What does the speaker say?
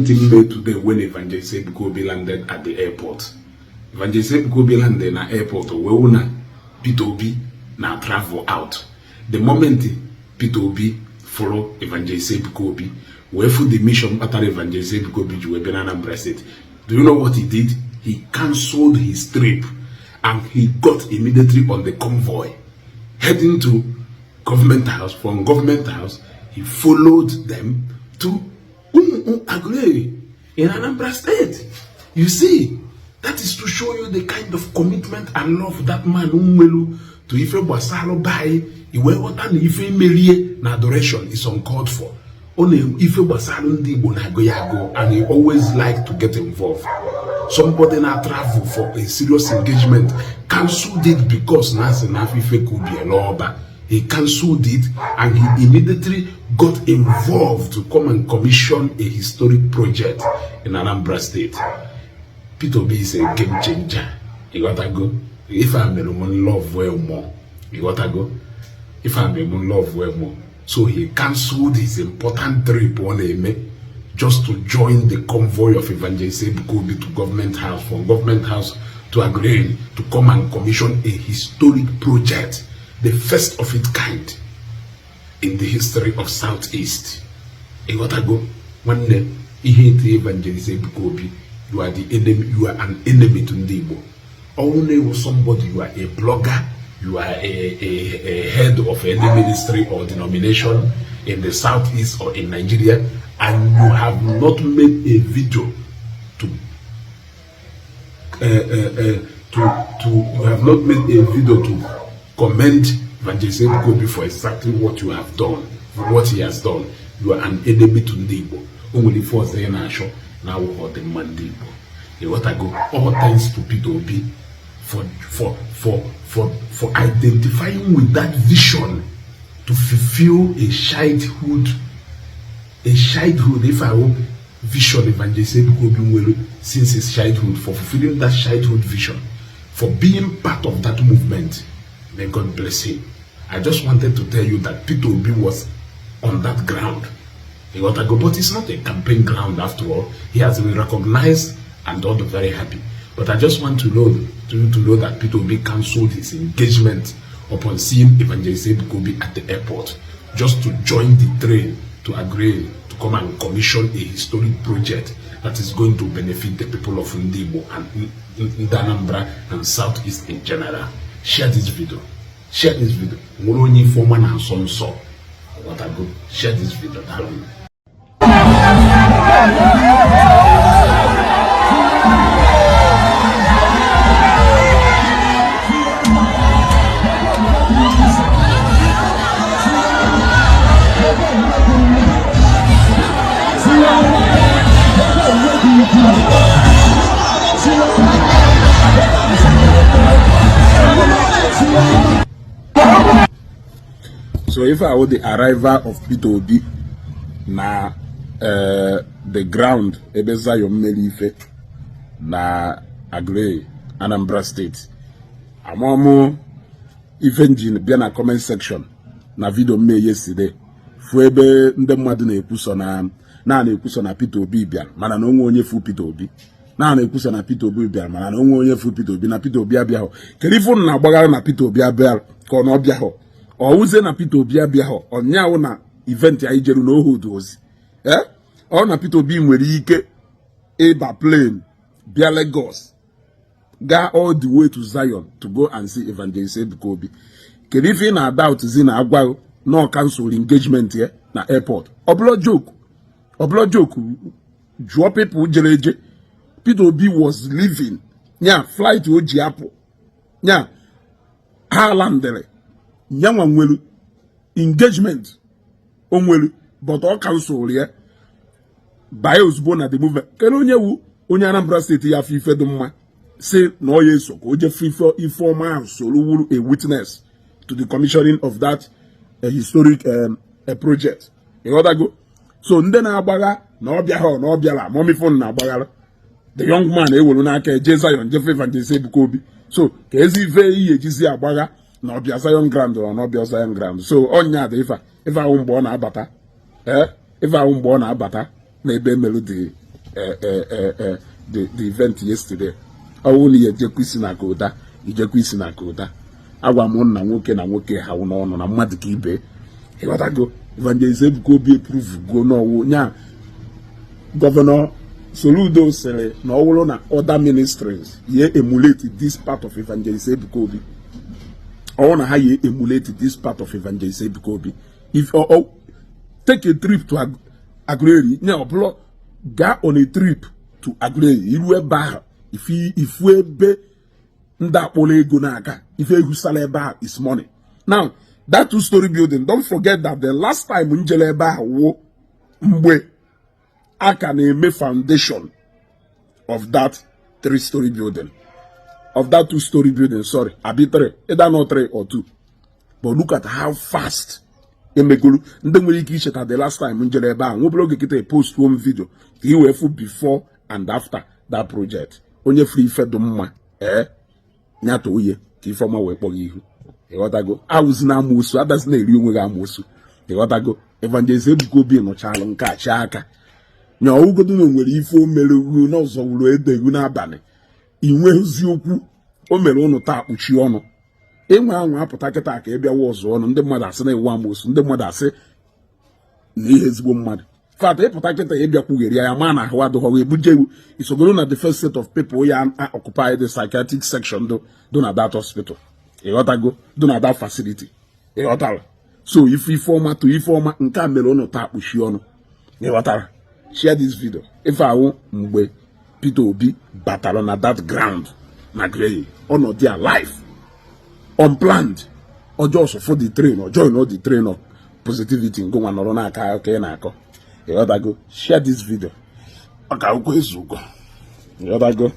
thing made today when Evangelist Ebuka Obi landed at the airport. Evangelist Ebuka Obi landed na airport wee wụ na Peter Obi na travel out. The moment Peter Obi fụrụ Evangelist Ebuka Obi wee fụ the mission kpatara Evangelist Ebuka Obi ji wee bịa na Anambra State, do you know what he did? He cancelled his trip and he got immediately on the convoy heading to Government House. From Government House, he followed them to Aguleri in Anambra State. You see, that is to show you the kind of commitment and love that man nwelu to ife gbasara be anyị. Iwe ghọta na ife merie na adoration is uncalled for. Ọ na ife gbasara ndị Igbo na-agụ ya agụ, and he always like to get involved. Somebody na travel for a serious engagement cancelled it because na asị na afọ ife ka ubi ele ọba. He cancelled it and he immediately got involved to come and commission a historic project in Anambra State. Peter Obi is a game changer. Ịghọtago? Ife a mere m love well more. Ịghọtago? Ife a mere m love well more. So he cancelled his important trip ọ na-eme just to join the convoy of Evangelist Ebuka Obi to Government House, from Government House to Aguleri, to come and commission a historic project, the first of its kind in the history of Southeast. Ịghọtago? Nwanne, ihe eti Evangelist Ebuka Obi, you are the enemy, you are an enemy to ndị Igbo. Ọnwụ na-ewu somebody, you are a blogger, you are a head of any ministry or denomination in the Southeast or in Nigeria, and you have not made a video to you have not made a video to commend Evangelist Ebuka Obi for exactly what you have done, for what he has done, you are an enemy to ndị Igbo. O nwere ife ọzọ ị na-achọ na awụghị ọdịmma ndị Igbo. Ịghọtago? All thanks to Peter Obi for identifying with that vision to fulfill a childhood if I will vision Evangelist Ebuka Obi nwere since his childhood, for fulfilling that childhood vision, for being part of that movement. May God bless him. I just wanted to tell you that Peter Obi was on that ground. Ịghọtago? But it's not a campaign ground after all. He has been recognized and all very happy. But I just want to know that Peter Obi cancelled his engagement upon seeing Evangelist Ebuka Obi at the airport, just to join the train to Aguleri to come and commission a historic project that is going to benefit the people of Ndigbo and Anambra and Southeast in general. Share this video. Share this video. Nwere onye ife ọma na nsọ nsọ. Ịghọtago? Share this video. Daalụ. So ife a wụ the arrival of Peter Obi na the ground ebe Zion mere ife na Aguleri, Anambra State. Amamụ ife njin bịa na comment section na video mme yesterday, fụ ebe ndị mmadụ na-ekwuso na na-ekwuso na Peter Obi bịara, mana na onwe onye fu Peter Obi, na na-ekwuso na Peter Obi bịara, mana na onwe onye fu Peter Obi, na Peter Obi abịaghọ. Kedu ife unu na-agbagara na Peter Obi abịa ka ọ na ọ bịaghọ? Ọ wụzie na Peter Obi abịaghọ ọnyaawụ na event anyị jeru na ohu ozi ee ọ na Peter Obi nwere ike ịba plane bịa Lagos, gaa all the way to Zion to go and see Evangelist Ebuka Obi. Kedu ife ị na-doubt zi na agwa na ọ cancel engagement ya na airport? Ọ joke, ọ bụla joke. Jụọ people jere eje. Peter Obi was leaving nya flight o ji apụ nya ha landịrị, nyanwa nwere engagement o nwere, but ọ cancel ya banye ozugbo na the movement. Kedu onye wu onye Anambra State ya afọ ife dị mma si na ọ ya eso ka o jefe ife ife ọma ahụ, soro wuru a witness to the commissioning of that historic project? Ịghọtago? So ndị na-agbagha na ọ bịaghọ na ọ bịara momifon na-agbaghara the young man ewelu n'aka eje Zion jefe Evangelist Ebuka Obi. So ka ezi ife iyi ejizi agbagha na ọbịa Zion ground ọ na ọbịa Zion ground. So ọnya dị ife ife ahụ mgbe ọ na-abata, ee, ife ahụ mgbe ọ na-abata n'ebe emelu the the event yesterday. Ọwụ na ya ejekwa isi na koda, ijekwa isi na koda. Agwa m na nwoke na nwoke ha n'ọnụ na mmadụ ka ibe. Ịghọtago? Evangelist Ebuka Obi approve go n'ọwụ nya. Governor Soludo sịrị na ọ bụrụ na other ministries ye emulate this part of Evangelist Ebuka Obi, ọ na ha ye emulate this part of Evangelist Ebuka Obi. If or take a trip to Aguleri, nya ọbụla gaa on a trip to Aguleri, iru ebe ahụ, ifu ebe ndị akpọrọ ego n'aka, ife ehusala ebe ahụ is money. Now, that two story building, don't forget that the last time m jere ebe ahụ wụ mgbe a ka na-eme foundation of that three story building, of that two story building, sorry, abi three, either not three or two. But look at how fast emegolu. Ndị nwere ike icheta the last time m jere ebe ahụ, nwebere oge kịta post m video ka i wee fụ before and after that project. Onye furu ife dị mma, ee, nyata oye ka ifeọma wee kpọọ gị ihu. Ịghọtago? Awụzi na amoosu, adazi na-eri onwe gị amoosu. Ịghọtago? Evangelist Ebuka Obi nụchalụ nke a chi aka nya ọwụgodo na o nwere ife o mere ugwu n'ọzọ wuru edegwu n'abalị inweghịzi okwu o mere ụnụ taa kpuchi ọnụ. Ịnwe anwa apụta kịta ka ị bịawa ọzọ ọnụ, ndị mmadụ asị na iwu amoosu, ndị mmadụ asị na ihe ezigbo mmadụ fat ịpụta kịta ịbịa kwughere ya ma na ahụ adịghị ebuje ewu isogoro na the first set of people ya occupy the psychiatric section do na that hospital. Ịghọtago? Do na that facility. Ịghọtara? So ife ife ọma to ife ọma nke a mere ụnụ taa kpuchi ọnụ. Ịghọtara? Share this video. Ife ahụ mgbe Peter Obi batara na that ground na Grey, ọnọdụ ya life unplanned, ọjọọ for the train or join the train of positivity. Ngụnwa nọrọ n'aka aka ị na-akọ. Ịghọtago? Share this video. Ọ ka akwụkwọ ezu ụgwọ. Ịghọtago?